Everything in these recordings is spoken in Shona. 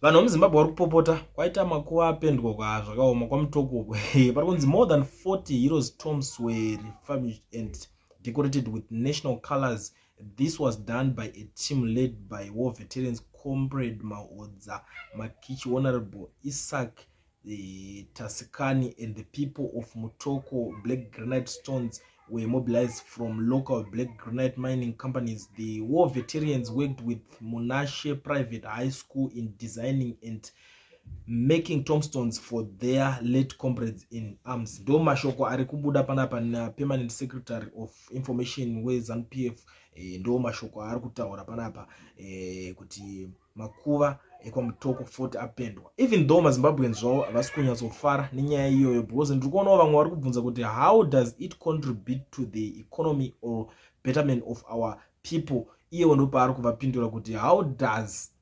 Vanhu vemuZimbabwe vari kupopota kwaita makuva apendwa kwa zvakaoma kwaMutoko uko. Pari kunzi more than 40 heroes tombs were refurbished and decorated with national colors. This was done by a team led by war veterans Comrade Maodza Makichi, Honorable Isaac Tasikani and the people of Mutoko. Black granite stones were mobilized from local black granite mining companies. The war veterans worked with Munashe Private High School in designing and making tombstones for their late comrades in arms. Ndo mashoko ari kubuda panapa napermanent secretary of information weZANU PF. Ndo mashoko aari kutaura panapa kuti makuva ekwaMutoko 40 apendwa, even though maZimbabweans zvavo havasi kunyatsofara nenyaya iyoyo, because ndiri kuonawo vamwe vari kubvunza kuti how does it contribute to the economy or betterment of our people? Iyewo ndopaari kuvapindura kuti how does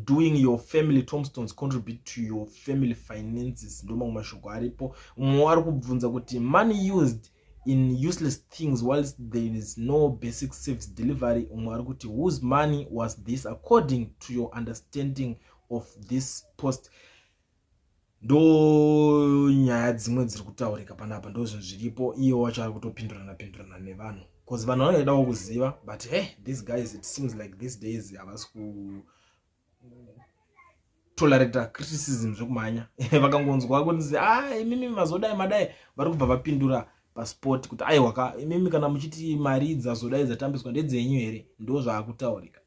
doing your family tombstones contribute to your family finances? Ndo mamwe mashoko aripo. Mumwe ari kubvunza kuti money used in useless things whilst there is no basic service delivery. Umwe ari kuti whose money was this according to your understanding of this post? Ndo nyaya dzimwe dziri kutaurika panapa, ndo zvinhu zviripo. Iye wacho ari kutopindurana pindurana nevanhu because vanhu vanoidawo kuziva, but hey, these guys, it seems like these days havasi kutolerata criticism zvekumhanya. Vakangonzwa kunzi, "A, imimi mazodai madai," vari kubva vapindura paspot kuti, "Aiwa ka, imimi kana muchiti mari dzazodai dzatambiswa ndedzenyu here?" Ndo zvaakutaurika.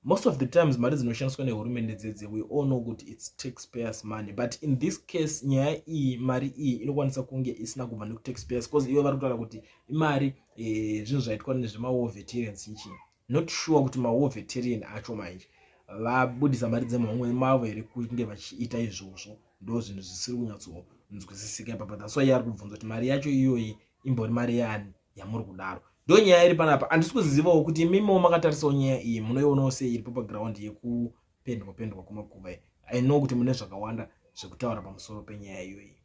Most of the times mari dzinoshandiswa nehurumende dzedze, we all know kuti it's taxpayers' money, but in this case nyaya iyi, mari iyi inokwanisa kunge isina kubva nekutaxpayers, because ivo vari kutaura kuti imari zvinhu zvaitwa nezvemawar veterans ichi. Not sure kuti mawar veteran acho manje vabudisa mari dzemhomwe mavo here kunge vachiita izvozvo. Ndo zvinhu zvisiri kunyatsonzwisisika ipapa. That's why ari kubvunza kuti mari yacho iyoyi imbori mari yani yamuri kudaro. Ndo nyaya iri panapa. Handisi kuzivawo kuti imimiwo makatarisawo nyaya iyi munoionawo sei iripo paground yekupendwa pendwa kwemakuva. I know kuti mune zvakawanda zvekutaura pamusoro penyaya iyoyi.